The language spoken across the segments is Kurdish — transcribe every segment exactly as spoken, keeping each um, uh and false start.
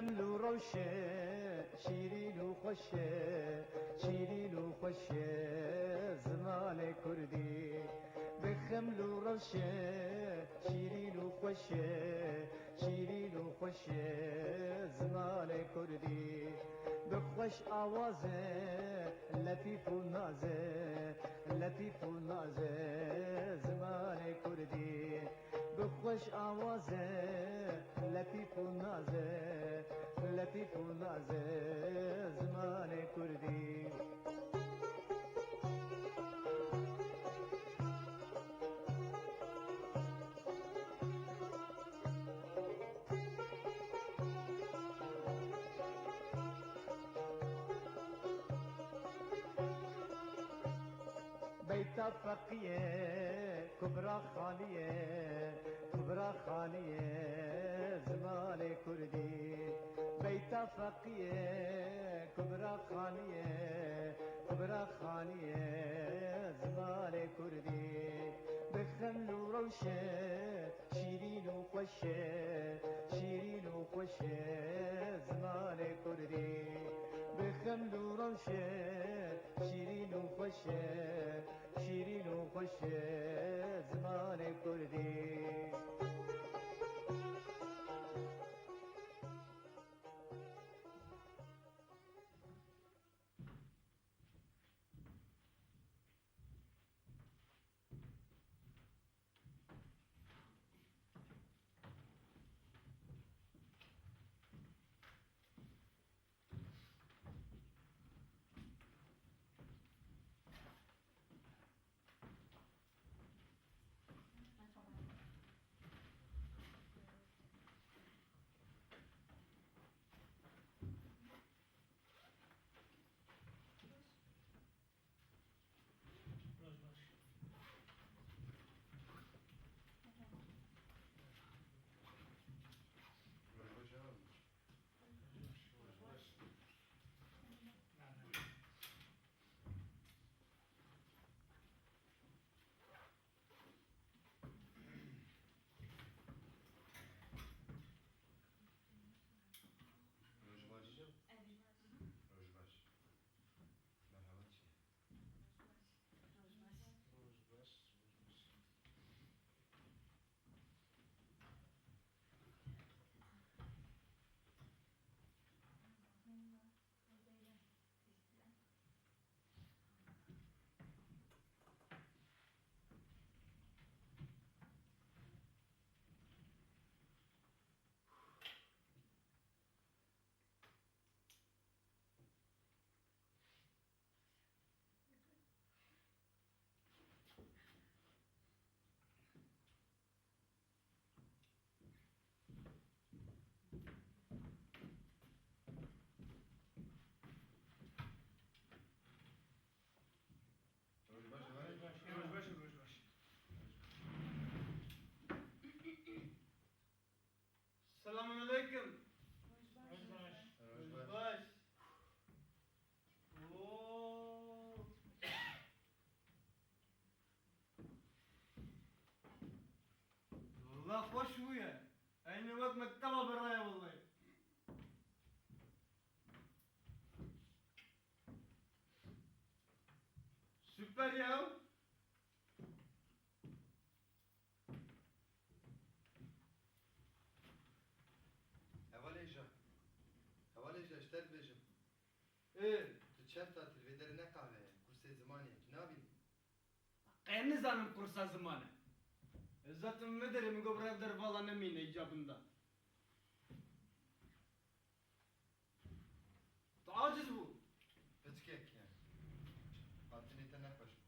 Xeml û rewşe, şîrîn û xweş e, şîrîn û xweş e zimanê kurdî. Bi xeml û rewşe, şîrîn û xweş e, şîrîn û xweş e zimanê kurdî. Bi xweş awaze, letîf û naze, letîf û naze zimanê kurdî. Bi xweş awaze, letîf û naze, letîf û naze zimanê kurdî. Beyta Feqî ye, Kubra Xanî ye, Kubra Xanî ye zimanê kurdî. Beyta Feqî ye, Kubra Xanî ye, Kubra Xanî ye zimanê kurdî. Bi xeml û rewşe, şîrîn û xweş e, şîrîn û xweş e zimanê kurdî. Bi xeml û rewşe, şîrîn û xweş e, şîrîn û xweş e zimanê kurdî. Roj baş. Roj baş. Roj baş. Roj baş. Merhaba çi? Roj baş. Roj baş. Roj baş, roj baş. Roj baş, roj baş. Selamun aleyküm. Roj baş. Roj baş. Oo. Valla xweş bûye. Eynî wek mekteba beraya wellahî. Süper ya. Hevalê Êja. Hevalê Êja, ji te dibêjim. Ê. Tu çend saet li vê derê ne qehwe ye, kursê zimanê ye, tu nabînî? Qey nizanim kursa ziman e. Ez zaten vê derê min got bira ev der vala nemîne îcabinda. Tu aciz bû. Piçkek yani. Hatinê te nexweş bû.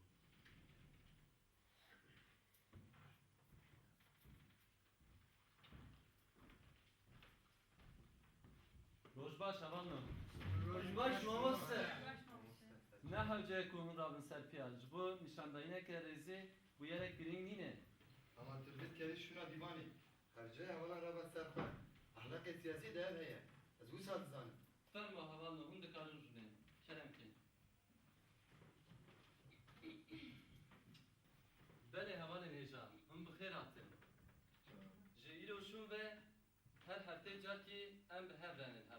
Roj baş, hevalno. Roj baş, mamoste. Ne hewce ye ku hûn rabin ser piya. Ji bo nîşandayîneke rêzê bûyerek girîng nîne. Ama tu vê dikerî şûna dîwanê. Her cihê hevalan rabe ser xwe. Exlaqê siyasî de ev heye. Ez wisa dizanim. Fermo hevalno, hûn dikarin rûnên. Kerem kên. Belê hevalên hêja, hûn bi xêr hatin. Ji îro şûn ve her hefteyê carkî em bi hev re nin.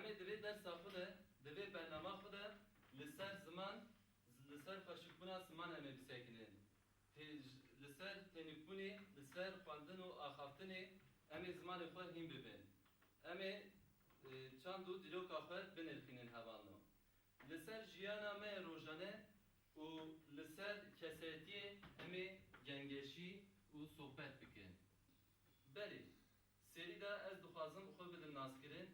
Di vê dersa xwe de, di vê bernama xwe de li ser ziman, li ser xweşikbûna ziman em ê bisekinin. Tê-, li ser tênikbûnê, li ser xwendin û axaftinê em ê zimanê xwe hîn bibin. Em ê, e, çand û dîroka xwe binirxînin hevalno. Li ser jiyana me rojane û li ser kesetiyê em ê gengeşî û sohbet bikin. Belê, serî de ez dixwazim xwe bidim naskirin,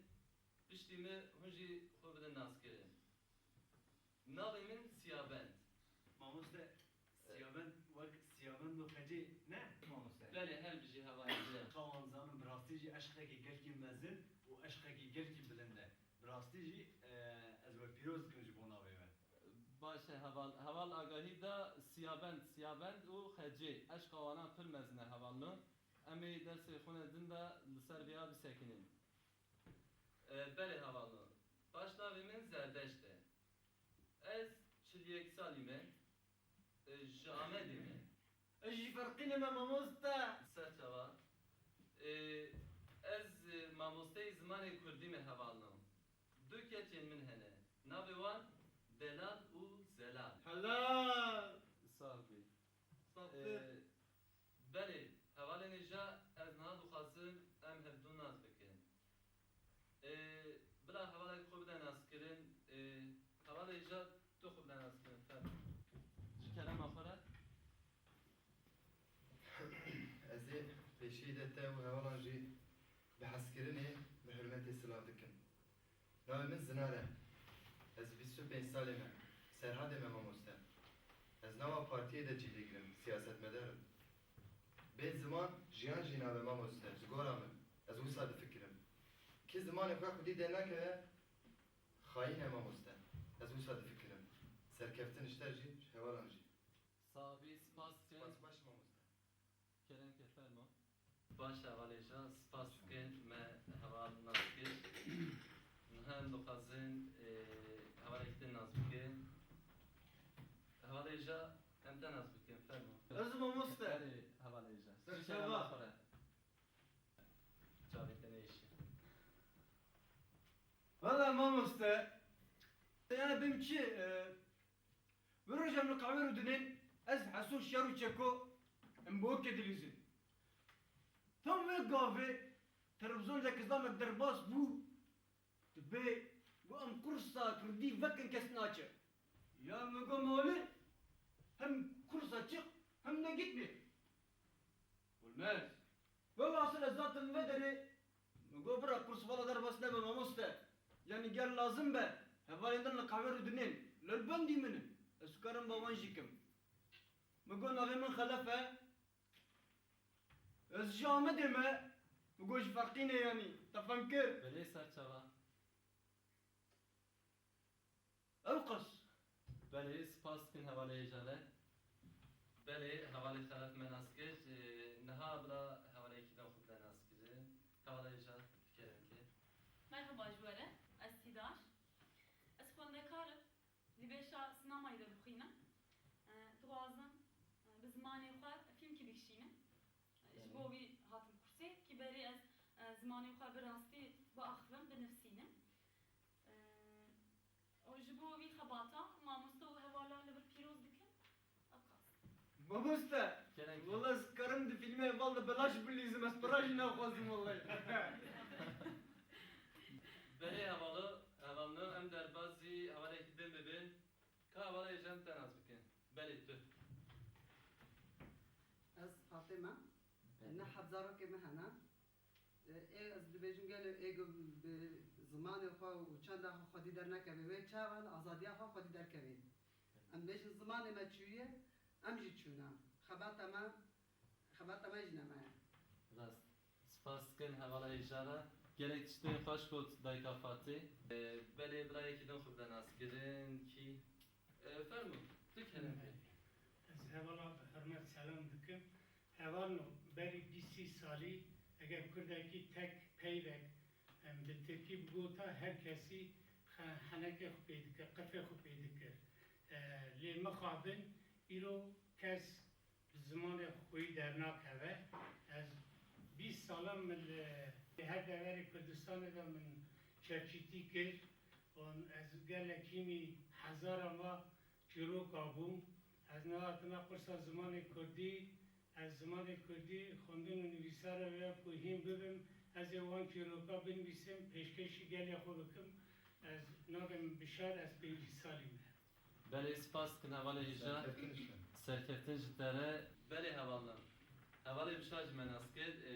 piştî min hûn jî xwe bidin naskirin. Navê min Siyabend. Mamoste, Siyabend wek Siyabend û Xecê ne mamoste? Belê, her bijî hevalê. Ka wan zanin, bi rastî jî eşqekî gelkî mezin û eşqekî gelkî bilind e. Bi rastî jî, e, ez we pîroz dikim ji bo navê we. Baş e heval. Heval agahî da Siyabend, Siyabend û Xecê. Eşqa wana pir mezin e hevalno. Em ê dersê xwe ne din de li ser vêya bisekinin. E, belê hevalno. Baş navê min Zerdeşt e. Ez çil yek salî me. E, ji Amedê me. Ez jî Ferqînê me mamoste. Serçava. E, ez, e, mamosteyê zimanê kurdî me hevalno. Du keçên min hene. Navê wan Delal û Zelal. Helal! Sax bî. Saxtir. Ee, belê, hevalên hêja ez niha dixwazim em hevdû nas bikin. Ee, bila hevalek xwe bide naskirin, ee, hevalê hêja tu xwe bide naskirin, fermo. Ji kerema xwe re. Ez ê pêşiyê de te û hevalan jî bi hezkirinê, bi hurmetê silav dikim. Navê min Zinar e. Ez bîst û pênc salê me. Serhadê me mamoste. Ez nava partiyê de cî digirim, siyasetmedar im. Bê ziman jiyan jî nabe mamoste, ji gora min. Ez wisa difikirim. Kî zimanê xwe xwedî dernakeve, xayîn e mamoste. Ez wisa difikirim. Serkeftin ji te jî, ji hevalan jî. Sax bî, spas dikim. Spas baş mamoste. Kerem ke, fermo. Baş e, hevalê hêja, spas dikin, me heval nas kir. Niha em dixwazin, e, hevalekî din nas bikin. Hevalê hêja, em te nas bikin, fermo. Ez mamoste. Erê, hevalê hêja. Serçava. Kerema xwe re. Çavê te neyişe. Valla mamoste, yani bim çi, e, Vê rojê em li qehwê rûdinên, ez Heso Şer û Çeko em bi wekê dilîzin. Tam vê gavê televîzyonda kizamek derbas bû, dibê got em kursa kurdî vekin kes naçe. Ya min got malê hem kursa çi hem ne gitmê. Olmaz. Wela asıl ez zaten vê derê. Min got bira kurs vala derbas nebe mamoste. Yanî ger lazim be, hevalên din li qehwê rûdinên, li bendî min in. Ez karim ba wan jî kim. Min got navê min Xelef e. Ez ji Amedê me. Min got ji Ferqînê yanî. Te fem kir? Belê serçava. Ew qas. Belê, spas dikin hevalê hêja re. Belê, hevalê Xelef me nas kir. Ee, niha bila hevaleyekî din xwe bide naskirin. Hevalê hêja, kerem ke. Merhaba ji we re, ez Sîdar. Ez xwendekar im. Di bêşa sînemayê de dixwînim. Ee, dixwazim, e, bi zimanê xwe fîlmkî bikişînim. Ji bo wî hatim kursê, kî berê ez, e, zimanê xwe bi rastî biaxivim, binivîsînim. E, û ji bo vî xebata mamoste û hevalan li vir pîroz dikim. Ew qas. Mamoste, Kerem. Wela ez karim di fîlmê heval de belaş bilîzim, ez pira jî naxwazim welayi. Belê hevalo, hevalno, em derbazî hevalekî din bibin. Ka hevalê hêja em te nas bikin. Belê tu. Ez Fatê me. Belê. Neh heb zarokê me hene. Ê ez dibêjim gelo ê ku bi zimanê xwe û çanda xwe xwedî dernekeve. Wê çawa li azadiya xwe xwedî derkevê. Em bêjin zimanê me çûye, em jî çûne. Xebata me Xebata me jî ne me ye. Rast. Spas dikin hevala hêja re. Gelek tiştên xweş got dayika Fatê. Ee, belê birayekî din xwe bide naskirin kî. Ee, fermo, tu kerem ke. Ez hevala bi hurmet selam dikim. Hevalno, berî bîst sî salî eger kurdekî tek peyvek, em, bi tirkî bigota, her kesî xe-, henekê xwe pê dikir, qifê xwe pê dikir. Ee, lê mixabin îro kes bi zimanê xweyî dernakeve. Ez bîst salan min li her deverê Kurdistanê de min Çeçîtî kir û ez gelek hînî hezara me çîroka bûm. Ez nehatime qursa zimanê kurdî, ez zimanê kurdî xwendin û nivîsara wê ku hîn bibim, ez ê wan çîroka binivîsim, pêşkêşî gelê xwe bikim. Ez navê min Bişar, ez pêncî salî me. Belê, spas dikin hevalê hêja. Serkeftin ji te re. Belê hevalnan. Hevalê Bişar ji me nas kir. Ê,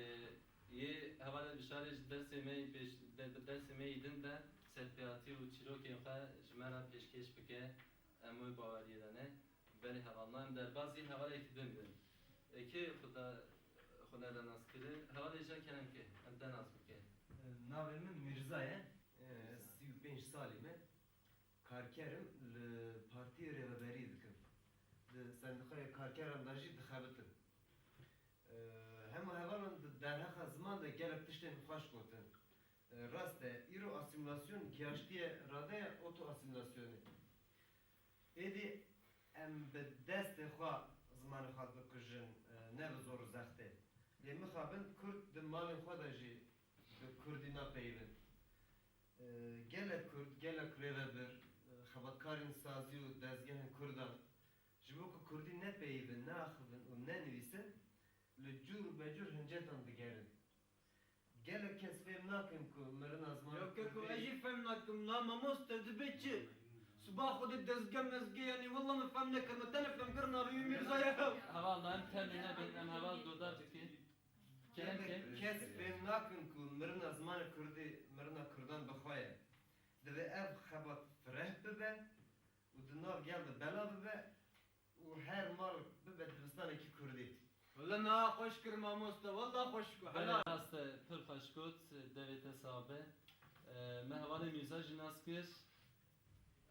yê hevalê Bişarê ji dersê me yî pêş, de, de, dersê me yî din de serpêhatî û çîrokên xwe ji me re pêşkêş bike. Em wê baweriyê de ne. Belê hevalnan, em derbazî hevalekî din bin. Ê, kê xwe de, xwe ne de nas kirin? Hevalê hêja kerem ke, em te nas bike. Navê min Mîrza ye. Ê, Mîrza. Sî û pênc salî me. Karker im, li Partiyê Rêveberî dikim. Di Sendîqayê Karkeran de jî dixebitim. Eee, hema hevalan di derheqa ziman de gelek tiştên xweş gotin. Eee, rast e, îro asîmîlasyon gihaştiye radeya oto-asîmîlasyonê. Êdî em bi destê xwe zimanê xwe dikujin, eee, ne bi zor û zextê. Lê mixabin Kurd di malên xwe de jî bi Kurdî napeyivin. Gelek Kurd, gelek rêvebir, xebatkarên sazî û dezgehên Kurdan ji bo ku Kurdî nepeyivin, neaxivin û nenivîsin, li cûr be cûr hincetan digerin. Gelek kes fêm nakin ku mirina zimanê Ya keko, Kurdî ez jî fem nakim, la mamoste dibe çi? Siba xwe de dezge mezge, yanî wela min fem nekir, min tenê femkir navê wî Mîrza ye. Heval, em tenê nebin, em heval godar dikin. Gelek kes fêm nakin ku mirina zimanê kurdî mirina kurdan bi xwe ye. Divê ev xebat fireh bibe û di nav gel de bela bibe û her mal bibe dibistanekî kurdî. Wele niha xweş kir mamoste, wela xweş kir. Belê, helal. Rast e, pir xweş got, devê te sax be. E, me hevalê Mîrza jî nas kir.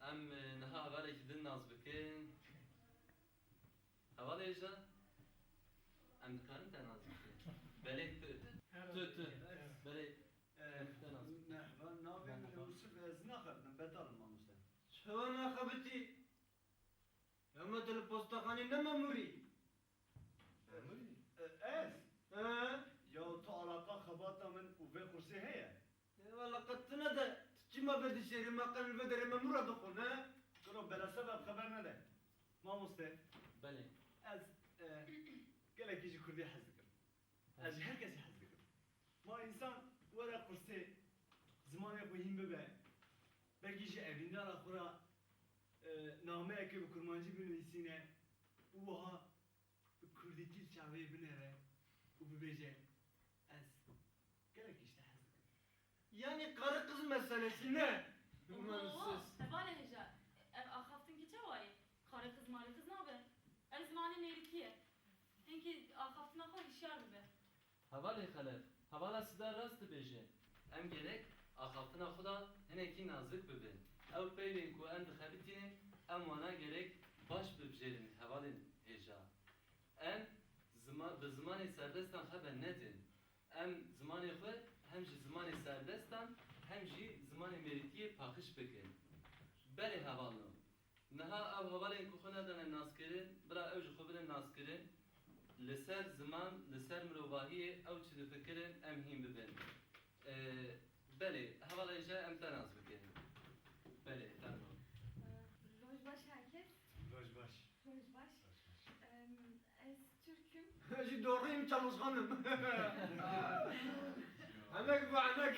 Em, e, niha hevalekî din nas bikin. Hevalê hêja, em dikarin te nas bikin? Belê tu, tu, tu. Belê, em te nas bikin. Merhaba, navê min Yusuf, ez naxebitim, betal im mamoste. Çawa naxebitî? Ya me tu li postaxanê ne memûrî? Memûrî? E, ez? He? Ya tu alaqa xebata min û vê qursê heye? Ê wele qet tune de, tu çima vedişêrî, me qe li vê derê memûra dixwin, he? Kuro, bela sebeb xeber nede. Mamoste. Belê. Ez, e, gelekî ji kurdî hez dikim. Ez ji her kesî hez dikim. Ma însan were qursê, zimanê xwe hîn bibe, belkî ji evîndara xwe re, e, nameyekê bi kurmancî binivîsîne û wiha bi kurdîtî li çavê binere û bibêje, ez gelek ji te hez dikim. Yanî karî qiz meselesî ne? Oho, hevalê hêja, ev axaftinkî çawa ye? Karî qiz marî qiz nabe. Ev zimanê mêrikî ye. Hinkî axaftina xwe hişyar bibe. Hevalê Xelef, hevala Sidar rast dibêje. Em gerek axaftina xwe de hinekî nazik bibin. Ew peywên ku em dixebitînin, em wana gerek baş bibijêrin hevalên hêja. Em zima-, bi zimanê serbestan xeber nedin. Em zimanê xwe hem ji zimanê serbestan hem jî zimanê mêrikiyê paqij bikin. Belê hevalno. Niha ew hevalên ku xwe nedane naskirin, bira ew ji xwe bidin naskirin. Li ser ziman, li ser mirovahiyê ew çi difikirin, em hîn bibin. Ee, belê, hevala hêja em te nas bikin. Belê, fermo. Roj baş herkes. Roj baş. Roj baş. Roj baş. Em, ez Türk'üm. Ji doğruyum çalışkanım. Emek bu emek.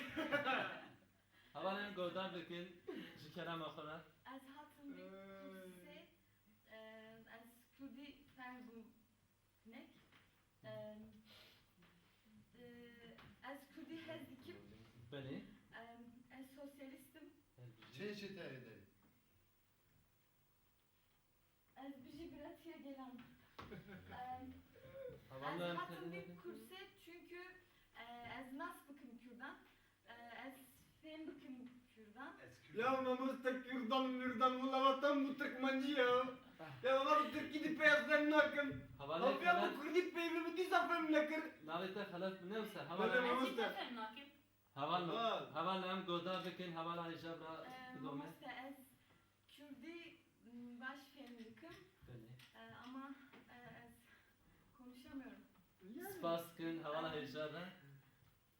Hevalên guhdar dikin ji kerema xwe re. Ez hatim vê kursê, e, ez kurdî fem bûm nek. E, e, ez kurdî hez dikim. Belê. E, ez sosyalîst im. Çê çê te êdeyî? Ez bijî biratiya gelan. Em, ez hatim vê kursê çünkü, e, ez nas bikim Kurdan. E, ez fêm bikim Kurdan. Ya mamoste Kurdan, Murdan, wala vatan bu Tirkmancî ya. Ya valla bi Tirkî dî pê ez fêm nakim. Hevalê Xelef. Bi Kurdî pê bi dîsa fêm nekir. Navê te Xelef binivîse, heval. Belê mamoste. Ez jî te fêm nakim. Heval, heval em guhdar bikin, hevala hêja bira bidome. Mamoste, ez Kurdî, m, baş fêm dikim. Belê. E, ama, e, ez konuşamıyorum. Spas dikin, hevala hêja re.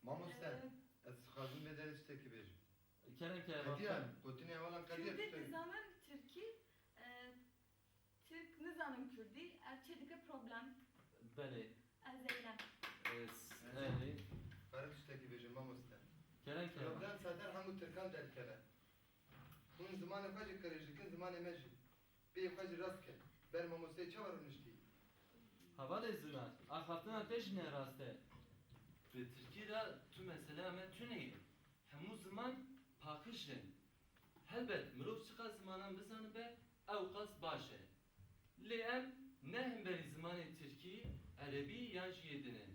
Mamoste, e, ez dixwazim vê derê tiştekî bêjim. Kerem kerem. Qediyan, gotinê hevalan qediyan. Kurdî dizanin, Tirkî, e, Tirk nizanin Kurdî, ev çê dike problem. Belê. Ez eylem. E, s- Belê. Karim tiştekî bêje mamoste. Kerem kerem. Problem seter hemû Tirkan derkeve. Hûn zimanê xwe jî qirêj dikin, zimanê me jî. Pê xwe jî rast ke. Ber mamosteyê çawa rûniştî? Hevalê Zinar, axaftina te jî ne rast e. Bi tirkî re tu meseleya me tune ye. Hemû ziman paqij in. Helbet mirov çiqas zimanan bizanibe ew qas baş e. Lê em ne hemberî zimanê tirkî, erebî yan jî yê din in.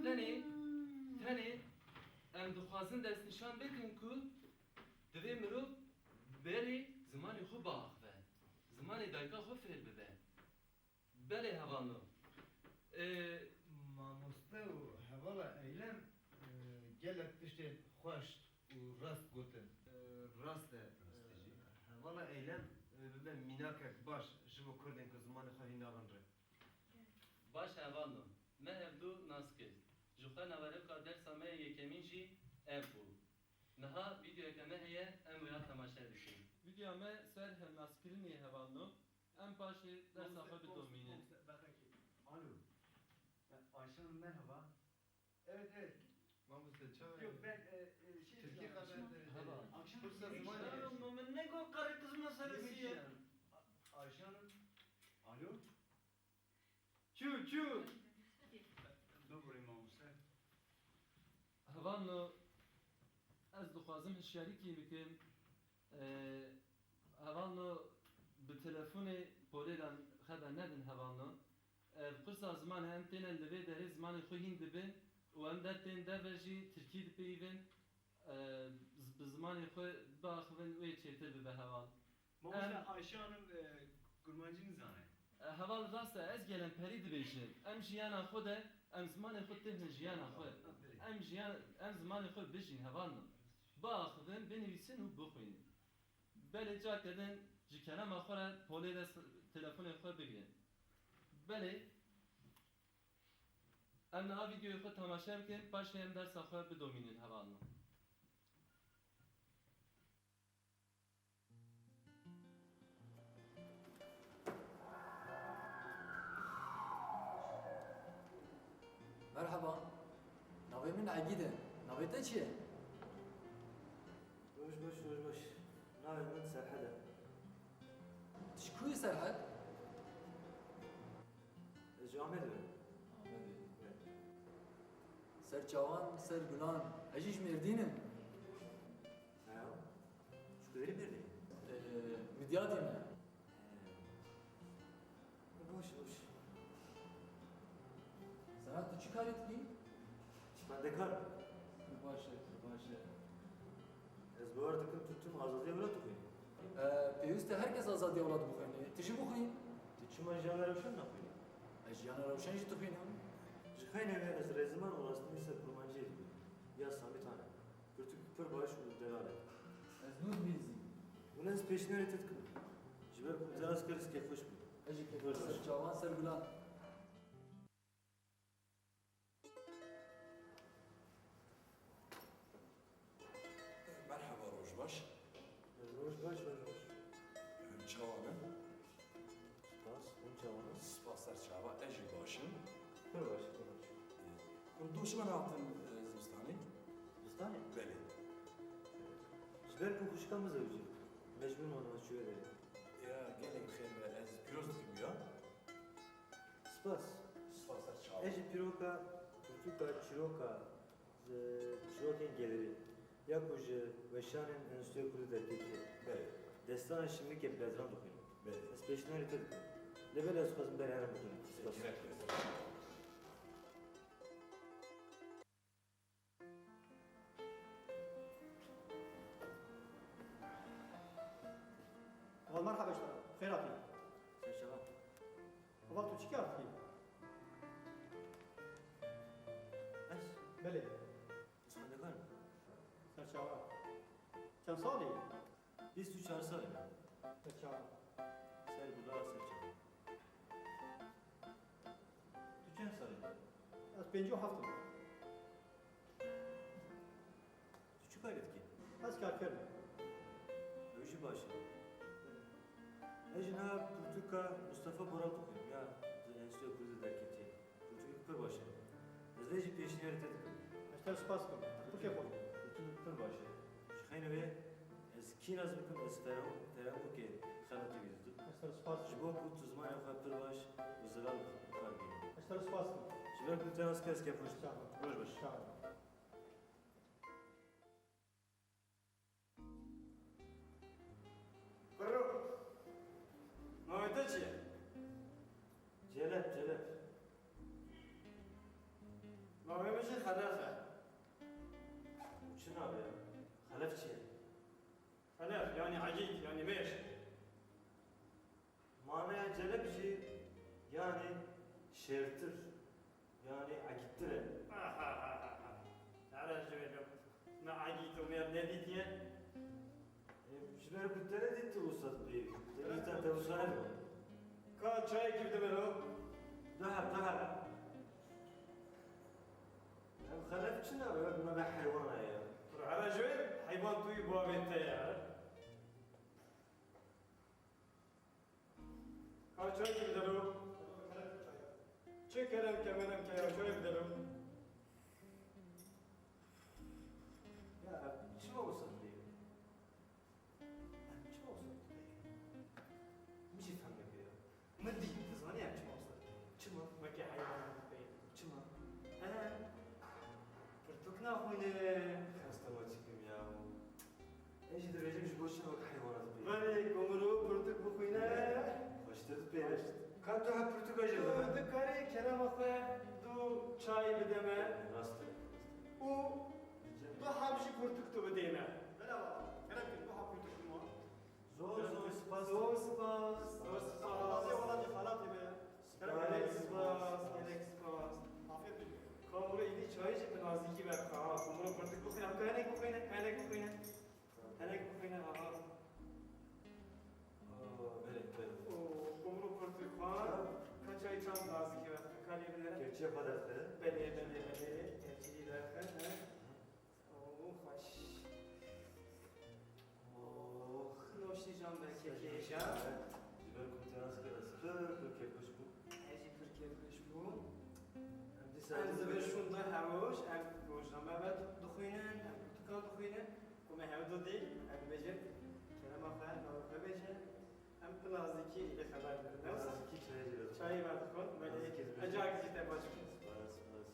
Tenê, tenê em dixwazin destnîşan bikin ku divê mirov berê zimanê xwe biaxive, zimanê dayika xwe fêr bibe. Belê hevalno. Ê, Mamoste û hevala Eylem e, gelek tiştên xweş û rast gotin. E, Rast e. Rast e jî. E, Hevala Eylem e, bibe mînakek baş ji bo kurdên ku zimanê xwe hîn nabin rê. Baş e hevalno. Me hevdu nas kir. Ji xwe naveroka dersa me yê yekemîn jî ev bû. Niha vîdeoyeke me heye, em wêya temaşe bikin. Vîdeoya me ser hevnaskirinê ye hevalno. Em paşê dersa xwe bidomînin. Alo. Ayşe Hanım merhaba. Evet evet. Mamoste çawa Yok ye? Ben e, e, şey Tirkî xeber Heva. Akşam Fırsat yemek var yiyelim. ya. Min ne got qerê qizma Yemek seresiye. yiyelim. Ayşe Hanım. Alo. Çû çû. Bibûrê mamoste. Hevalno, ez dixwazim hişyarîkê bikim. Ee, hevalno bi telefonê polêdan xeber nedin hevalno. Ev qursa zimanê em têne li vê derê zimanê xwe hîn dibin û em der tên derve jî tirkî dipeyivin. Ee, z- bi zimanê xwe biaxivin wê çêtir bibe heval. Mamoste Ayşe Hanım e, kurmancî nizane. E, Heval rast e, ez gelên perî dibêjim. Em jiyana xwe de, em zimanê xwe têxin jiyana xwe. Em jiyan, em zimanê xwe bijîn hevalno. Biaxivin, binivîsin û bixwînin. Belê cake din ji kelama xwe re polê de s- telefonê xwe bigirin. Belê em niha vîdeoyê xwe temaşe bikin, paşê em dersa xwe bidomînin hevalno. Merheba. Navê min Egîd e. Navê te çi ye? Roj baş, roj baş. Navê min Serhed e. Tu ji ku yî Serhed? Ez ji Amedê me. Amedê. Ser çavan, ser gulan. Ez jî ji Mêrdîn im. He ya. Ji ku derê Mêrdînê? Ee, Midyadî me. Baş, baş. Serhat, tu çi karî dikî? Xwendekar im. Baş e, baş e. Ez bawer dikim tu tim azadiya welat dixwînî. Ee, pêwîst e her kes azadiya welat bixwîne. Tu jî bixwîn. Tu çima Jiyana Rewşen naxwînî? Ez Jiyana Rewşen jî dixwînim. Ji xeynê ve ez rêziman û rastnivîsa kurmanciyê dibînim. Ya Samî Tane. Pirtûk pir baş û delal e. Ez nû dibînizî. Hûn ez pêşniyarê te dikim. Ji ber ku te rast kir, kêfxweş bû. Ez jî kêfxweş. Ser çavan, ser gulan. Merheba, roj baş. Roj baş, roj baş. Em çawa ne? Spas, hûn çawa ne? Spas, ser çava, ez jî baş im. Pir baş, pir baş. Em doşiman hatin, e, zivistanê? Zivistanê? Belê. Ji ber ku xwişka min zewicî, mecbûr man çûye derê. Ya, gelek bi xêr be, ez pîroz dikim ya. Spas. Spas, ser çava. Ez jî pîroka, pirtûka çîroka, e, çîrokên gelirî ya ku ji weşanên Enstitûya Kurdî derketiye. Belê. Destana Şimdike Bedran dixwînim. Belê. Ez pêşniyarê te dikim. Lê belê ez dixwazim berê herim bixwînim. Spas. Gelek be, ser çava. Heval merhaba ji te re. Xêr hatî. Ser çava. Heval tu çi kar dikî? Ez? Belê. Ez xwendekar im. Ser çava. Çend salî? Bîst û çar salî me. Ser çava. Ser bila, ser çava. Tu çend salî? Ez pêncî û heft im. Tu çi karî dikî? Ez kar Ez jî niha pirtûka Mustafa Borat dixwînim ya, di Enstitûya Kurdî de derketiye. Pirtûkek pir baş e. Ez vê jî pêşniyarê te dikim. Ez te spas dikim. Pirtûkê xwe. Pirtûk pir baş e. Ji xeynê wê ez kî nas bikim, ez ferham-, ferhamokê xelatî bî didim. Ez te spas dikim. Ji bo ku tu zimanê xwe pir baş û zelal bi kar bînî. Ez te spas dikim. Ji ber ku te nas kir ez kêfxweş dibim. Sağ ol. Roj baş. Sağ ol. Kurro, navê te çi ye? Celep, Celep. Navê min jî Xelef e. Çi navê ye? Xelef çi ye? Xelef, yanî egît, yanî mêr. Manaya celep jî, yanî şêrtir, yanî egîttir e. Here ji wê lo. Me egît û mêr nedîtiye. E, ji ber ku te nedît tu wisa dibêjî. Te dîta te wisa nedibû. Ka çayekî bide min lo. Du heb, du heb. Ev Xelef çi navê wek navê heywana ye? Here ji wê heywan tu yî bavê te ye. Ka çay bide lo. Çi kerem ke, merem ke ya, çay bide lo. Ya, çima wisa dibêjî? Em çima wisa dibêjin? Min jî fehm nekiriye. Min dî, tu zanî em çima wisa dibêjin? Çima? Wekî heywanan dibêjin. Çima? Em pirtûk naxwînin. Xesta we çi kim ya? Ez jî dibêjim ji bo çi wek heywanan dibêjin? Belê, ku mirov pirtûk bixwîne. Xweştir dibêjin. Ka tu hep pirtûka jî dibêjin. Tu dikarî kerema xwe du çayî bide me. Rast e. Û du heb jî pirtûk tu bidê me. Bela baba, kerem kin, du heb pirtûk bima. Zor, zor spas. Zor spas. Zor spas. Xalatê, xalatê, xalatê me. Spas, gelek spas, gelek spas. Afiyet olsun. Ka miro îdî çayê jî bi nazîkî vexwe. Ha, ku miro pirtûk bixwîne, em ka hinek bixwîne, hinek bixwîne. Hinek bixwîne, aha. Aa, belê, belê. O, ku miro pirtûk xwar, ka çayê çawa bi nazîkî vexwe. Ka lê binere. Kevçiya xwe derxe. Belê, belê, belê. Kevçî derxe, he. Oh, xweş. Oh. Noştî can be kekê. Ji ber ku te nas kir, ez pir, pir kêfxweş bûm. Ez jî pir kêfxweş bûm. Em dîsa em zivê şûnde her roj, em rojname ve dixwînin, em pirtûkan dixwînin. Ku me hev du dî, em dibêjin, kerema xwe, navê xwe bêje. Em bi nazîkî lê xeber dikin. Ne wisa? Nazîkî çayê jî vedixwin. Çayê vedixwin, belê. Nazîkî dibêjin. Ecak jî te baş bû. Spas, spas.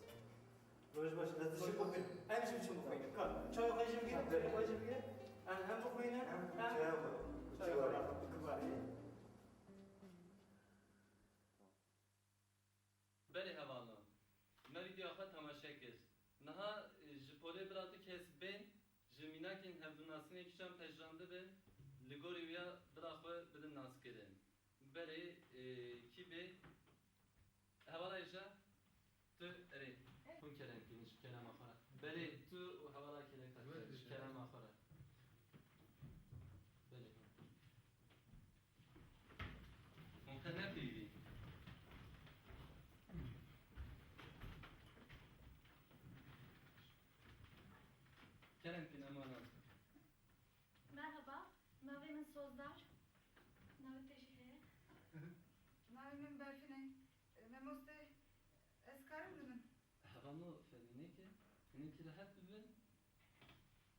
Roj baş, ez dişim bixwînim. Em jî biçin bixwînin. Ka, çay xwe jî bigir, çay xwe jî bigir. Em hem bixwînin, hem çaya xwe. Çaya xwe bixwînin. Belê hevalno. Me vîdyoya xwe temaşe kir. Niha, e, ji polê bila du kes bên, ji mînakên hevdûnasînê kîjan pejirandibin, li gorî wîya bila xwe bidin naskirin. Belê, e, kî bê? Hevala Êja, tu erê. Hûn kerem kin ji kerema xwe re. Belê, tu û hevala Kelek Taker ji kerema xwe re. Belê. Hûn qe nepeyivî. Kerem kin, em nas bikin. Merhaba, navê min Sozdar. Navê te jî heye? Navê min Berfin e. Mamoste, ez karim bibim? Hevalno, fedî neke, hinek rehet bibin.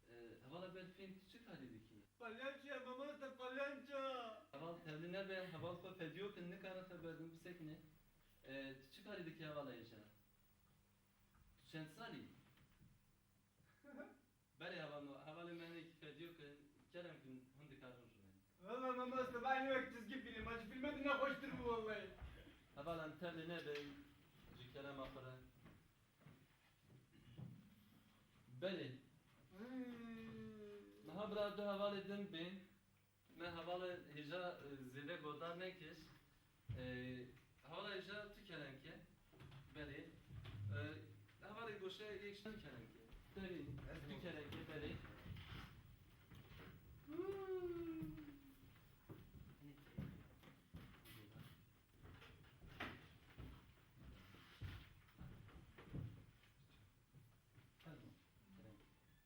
E, hevala Berfin, tu çi karî dikî? Palyanço ye, mamoste, palyanço! Heval, tevlî nebe, heval xwe fedî yo kin, nikarin xwe berdin bisekine. E, tu çi karî dikî hevala Êja? Tu çend salî? Berê hevalno, hevalê me hinekî fedî yo kin, kerem kin, hûn dikarin rûnin. Wela mamoste, vay ne wek çizgi film, ma ji filmê din ne xweştir bû wellahî. Hevalan tevlî nebin, ji kerema xwe re. Belê. Hmm. Niha bira du hevalê din bên. Me hevalê hêja, e, zêde godar nekir. E, hevala hêja tu kerem ke. Belê. E, hevalê goşe yek tu kerem ke. Belê. Ez tu kerem ke, belê.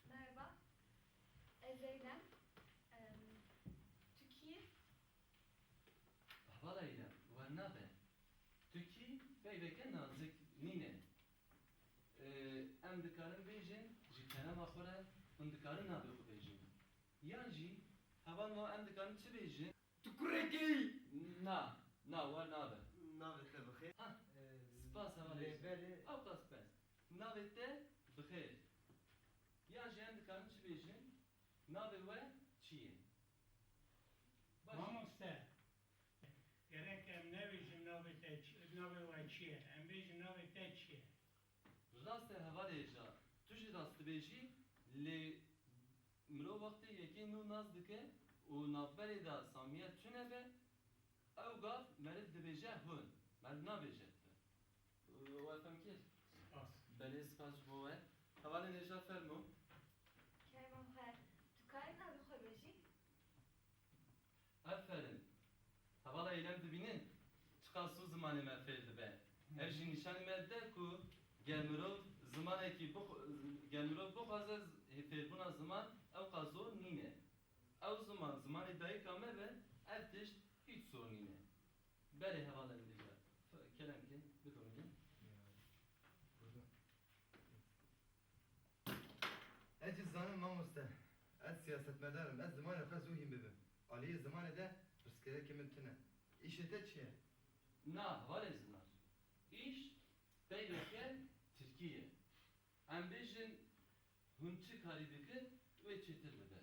Merhaba. Ez Zeynep. Em, tu kî? Peyveke nazik nîne. Ee, em dikarin bêjin, ji kerema xwe re hûn dikarin navê xwe bêjin. Yan jî, heval me em dikarin çi bêjin? Tu kurekî! Na, na, wer nabe. Navê te bi xêr. Ha, Ee, spas hevalê. Lê belê. Ew qas bes. Navê te bi xêr. Yan jî em dikarin çi bêjin? Navê we çi ye? Baş. Mamoste, gerek em nebêjin navê te çi, navê we çi ye? Em bêjin navê te çi ye? Rast e hevalê Êja, tu jî rast dibêjî, lê mirov wextê yekê nû nas dike û navberê de samiyet tune be, ew gav meriv dibêje hûn, meriv nabêje tu. We fem kir? Spas. Belê, spas ji bo we. Hevalên Êja, fermo. Kerema xwe, tu karî navê xwe bêjî? Aferin. Hevala Eylem dibînin, çiqas zû zimanê me fêr dibe. Ev jî nîşanî me dide ku ger mirov zimanekî bix-, ger mirov bixwaze z-, fêrbûna ziman ewqas zor nîne. Ew ziman, zimanê dayika me be, ev tişt hîç zor nîne. Belê hevala min dija. F-, kerem ke, bidomînin. Ez jî zanim mamoste. Ez siyasetmedar im. Ez zimanê xwe zû hîn bibim. Aliyê zimanê de pirsgirêkê min tune. Îşê te çi ye? Na, hevalê Zinar. Îş peyveke tirkî ye. Em bêjin, hûn çi karî dikin, wê çêtir bibe.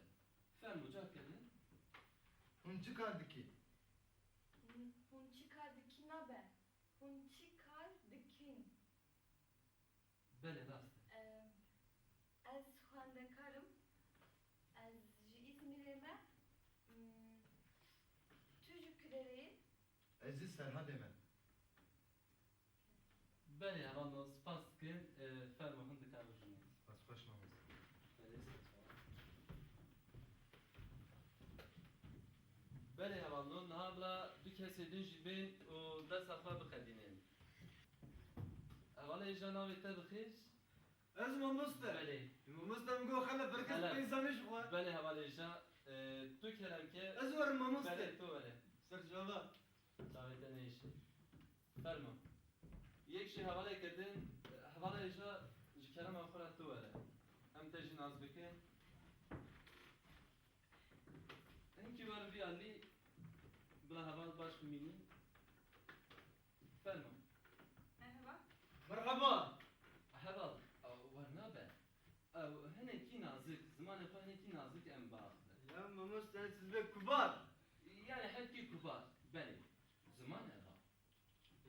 Fermo, cak kedin. Hûn çi kar dikî? Hûn, hûn çi kar dikî nabe. Hûn çi kar dikin? Belê, rast e. Em, ez xwendekar im. Ez ji Îzmîrê me. Hmm, tu ji ku derê yî? Ez ji Serhadê me. Belê, hevalno, spas dikim. E, fermo, hûn dikarin rûnê. Spas, xweş mamoste. Belê, spas. Belê, hevalno, niha bila du kesê din jî bên û dersa xwe biqedînin. Hevalê Êja, navê te bi xêr? Ez mamoste. Belê. Mamoste min got xelef berkes Xelef. Peyzanê ji xwe. Belê, hevalê Êja, e, tu kerem ke. Ez werim mamoste. Belê, tu were. Ser çava. Çavê te neyşe. Fermo. Yek jî hevaleke din, hevala Êja ji kerema xwe re tu were. Em te jî nas bikin. Hinkî werin vî alî, bila heval baş bimînin. Fermo. Merhaba. Merhaba. Heval, ew wer nabe. Ew hinekî nazik, zimanê xwe hinekî nazik em biaxivin. Ya mamoste, siz be kubar. Yani hepkî kubar, belê. Ziman eva.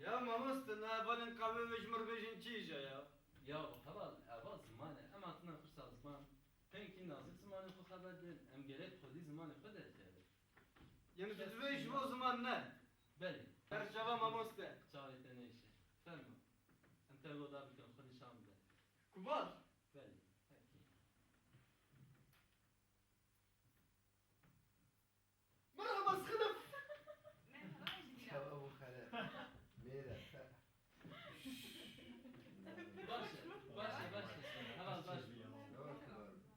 Ya mamoste, na hevalên qavê we ji mir bêjin çi îja ya? Ya heval, eva ziman e. Em hatine xursa ziman. Hinekî nazik zimanê xwe xeber din. Em gerek xwedî zimanê xwe derkevin. Yani tu dibê ji bo ziman ne? Belê. Her çava mamoste. Çavê te neyşe. Fermo. Em te goda bikin, xwe nîşan bide. Kubar. Belê. Peki. Merhaba, Xelef. Merhaba, Jibîra. Çava bû Xelef. Mêre. Baş e, baş e, baş e. Heval baş. Yavaş,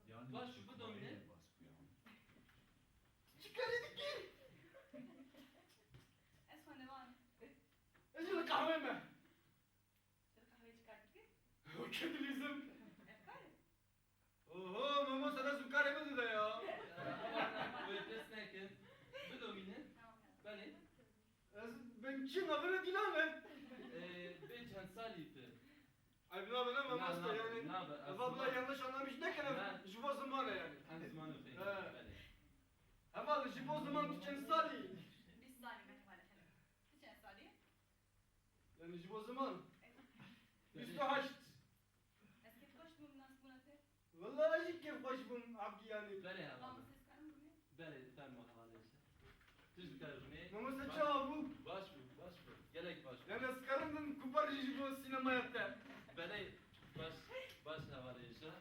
yavaş. Baş, bu domine. Çi karî dikî? Ez xwendevan. Ez jî li qehwê me. Ser qehwê çi kar dikî? Weke dilîzim. Ev kar e? Oho, mamoste, dest û karê min dide ya. Wê pirs nekin. Bidomînin. Tamam, tamam. Belê. Ez ben çi navê dîlan e? Ee, bê çend salî tu? Ay, bina bina mamoste yani. Nabe, nabe. Eva bila yanlış anlamış nekene, ji bo ziman e yani. Hem zimanê xwe. He. Belê. Eva ji bo ziman tu çend salî? Bîst salî me heval e. Tu çend salî? Yani ji bo ziman. Bîst û heşt. Ez kêfxweş bûm bi nasbûna te. Wela ez jî kêfxweş bûm, Abdî yani. Belê heval. Mamoste, ez karim bûme? Belê, fermo hevalê Êja. Tu jî dikare rûnê. Mamoste çawa bû? Baş bû, baş bû. Gelek baş bû. Yani ez karim bim kubar ji bo sînemaya te. Belê, baş, baş hevalê Êja.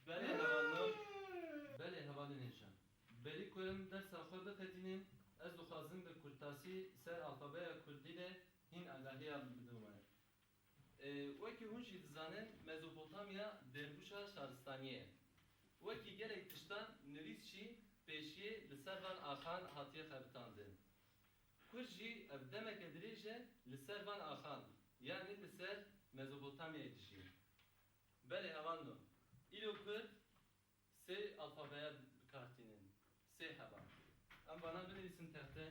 Belê hevalno. Belê hevalên Êja. Berî ku em dersa xwe biqedînin, ez dixwazim bi kurtasî ser alfabeya kurdî de hîn agahiya bidime. Ê, wekî hûn jî dizanin, Mezopotamya derbûşa şaristaniyê ye. Wekî gelek tiştan nivîs jî pêşiyê li ser van axan hatiye xebitandin. Kurd jî ev demeke dirêj e li ser van axan, yanî li ser Mezopotamyayê dijî. Belê hevalno, îro Kurd sê alfabeya bi kar tînin. Sê heba. Em vana binivîsin texte.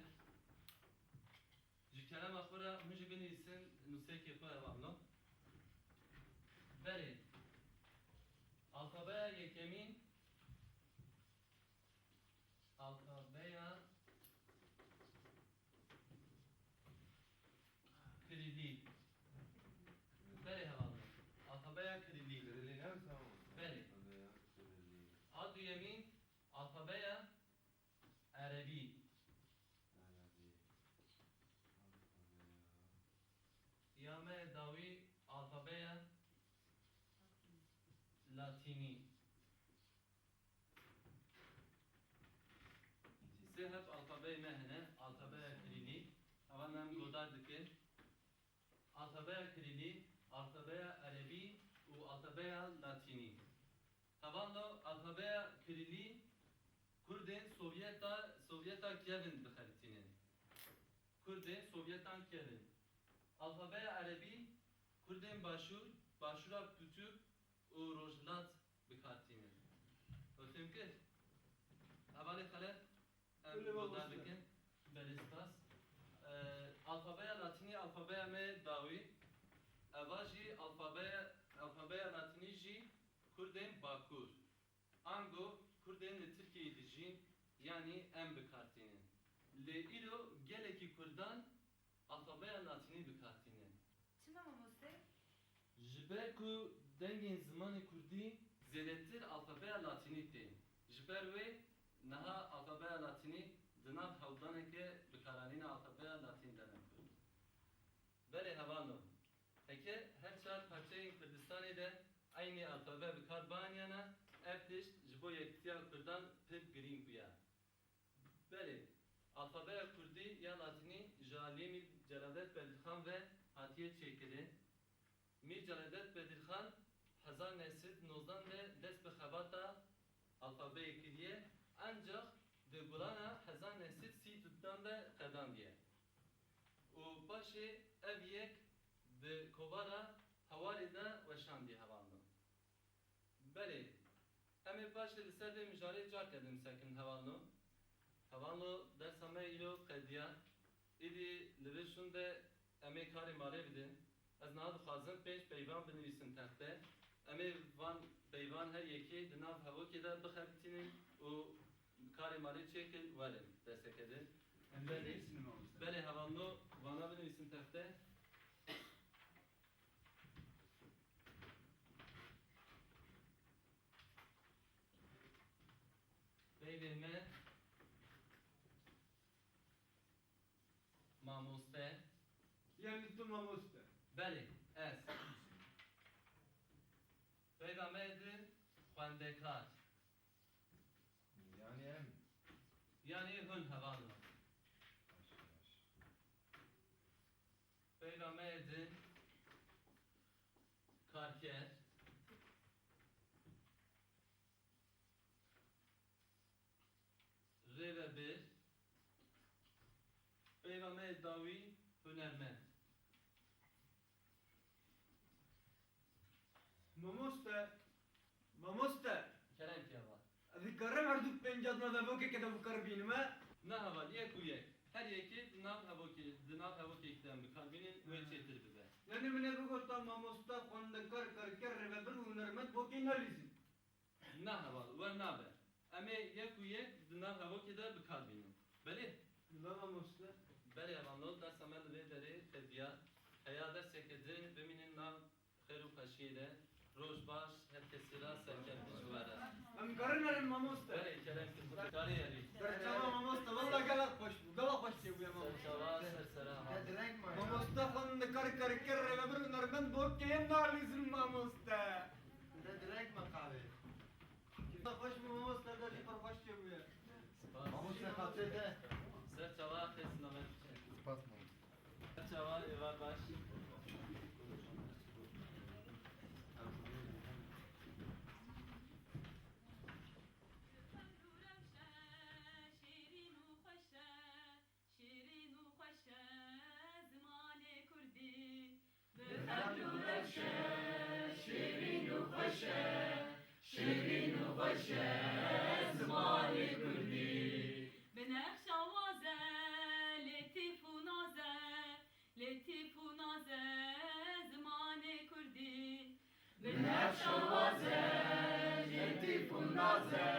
Ji kerema xwe re hûn jî binivîsin nûsekê xwe hevalno. Belê. Alfabeya yekemîn, alfabeya Kirilî. Belê hevalno. Alfabeya Kirilî. Kirilî ne mi sağ ol? Belê. Alfabeya Kirilî. A duyemîn alfabeya Erebî. Erebî. Alfabeya. Ya me dawî alfabeya Latînî. Sê heb alfabeyê me hene, alfabeya Kirilî. Hevalno em godar dikin. Alfabeya Kirilî, alfabeya Erebî û alfabeya Latînî. Hevalno, alfabeya Kirilî Kurdên Sovyeta, Sovyeta Kievin dixebitînin. Kurdên Sovyetan Kievin. Alfabeya Erebî Kurdên Başûr, Başûra Piçûk û Rojhilat bi kar tînin. We fêm kir? Hevalê Xelef, em Belê, godar mamoste. Dikin. Belê, spas. Ee, alfabeya Latînî, alfabeya me dawî. Eva jî alfabeya, alfabeya Latînî jî Kurdên Bakur. Ango Kurdên li Tirkiyeyê dijîn, yanî em bi kar tînin. Lê îro gelekî Kurdan alfabeya Latînî bi kar tînin. Çima mamoste? Ji ber ku dengên zimanê Kurdî zêdetir alfabeya Latînî tên. Ji ber wê niha alfabeya Latînî di nav hewldaneke bikaranîna alfabeya Latîn de me kurt. Belê hevalno. Heke her çar parçeyên Kurdistanê de eynî alfabe bi kar bianiyana, ev tişt ji bo yekitiya Kurdan pir girîng bûya. Belê, alfabeya Kurdî ya Latînî ji aliyê Mîr Celadet Bedirxan ve hatiye çêkirin. Mîr Celadet Bedirxan hezar neh sed nozdan de dest bi xebata alfabeyê kiriye, encax di gulana hezar neh sed sî dudan de qedandiye. Û paşê ev yek di kovara Hewarê de weşandiye hevalno. Belê, em ê paşê li ser vê mijarê carke din sekin hevalno. Hevalno, dersa me îro qediya. Îdî li vê şûn de em ê karê malê bidin. Ez niha dixwazim pênc peyvan binivîsim texte. Em ê van peyvan her yekê di nav hevokê de bixebitînin û karê malê çêkin werin desteke din. Em Belê. Binivîsin mamoste. Belê hevalno, vana binivîsin texte. Peyvê me mamoste. Yanî tu mamoste. Belê, ez. Peyva me din xwendekar. Yanî em. Yanî hûn hevalno. Baş, baş. Peyva me din karker. Rêvebir. Peyva me yê dawî hunermend. Mamoste, mamoste. Kerem ki heval. Ez dikarim her du pênca di nav hevokekê de bi kar bînim, he? Na heval, yek û yek. Her yekê di nav hevokê, di nav hevokekî de em bi kar bînin, wê He. çêtir bibe. Yanî min ê bigota mamoste, xwendekar, karker, rêvebir û hunermend bokê nelîzin. Na heval, we nabe. Em ê yek û yek di nav hevokê de bi kar bînin. Belê? Li me mamoste. Belê hevalno, dersa me li vê derê qediya. Heya derseke din bimînin nav xêr û xweşiyê de. Roj baş, her kesî re serkeftin ji we re. Em karin erin mamoste. Belê, kerem ki xwe karê erî. Serçava mamoste, wella gelek xweş bû. Gelek xweş çêbûye mamoste. Serçava, sersera. Mamoste xwendekar, karker, rêvebir û hunermend bokê nalîzin mamoste. Te direk me qavê. Te xweş bû mamoste, te jî pir xweş çêbûye. Spas. Mamoste xatirê te. Ser çava xêr selamet. Spas mamoste. Ser çava êvar baş. Şîrîn û xweş e. Şîrîn û xweş Şêrîn û xweş e, şêrîn û xweş e zimanê kurdî. Binexşa waze, letîf û naze, letîf û naze zimanê kurdî. Binexşa waze, letîf û naze,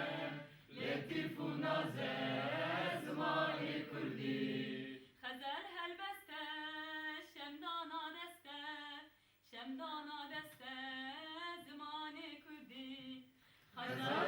letîf û naze zimanê kurdî. Xezal helbeste, şemdana deste, şemdana deste zimanê kurdî. Xezal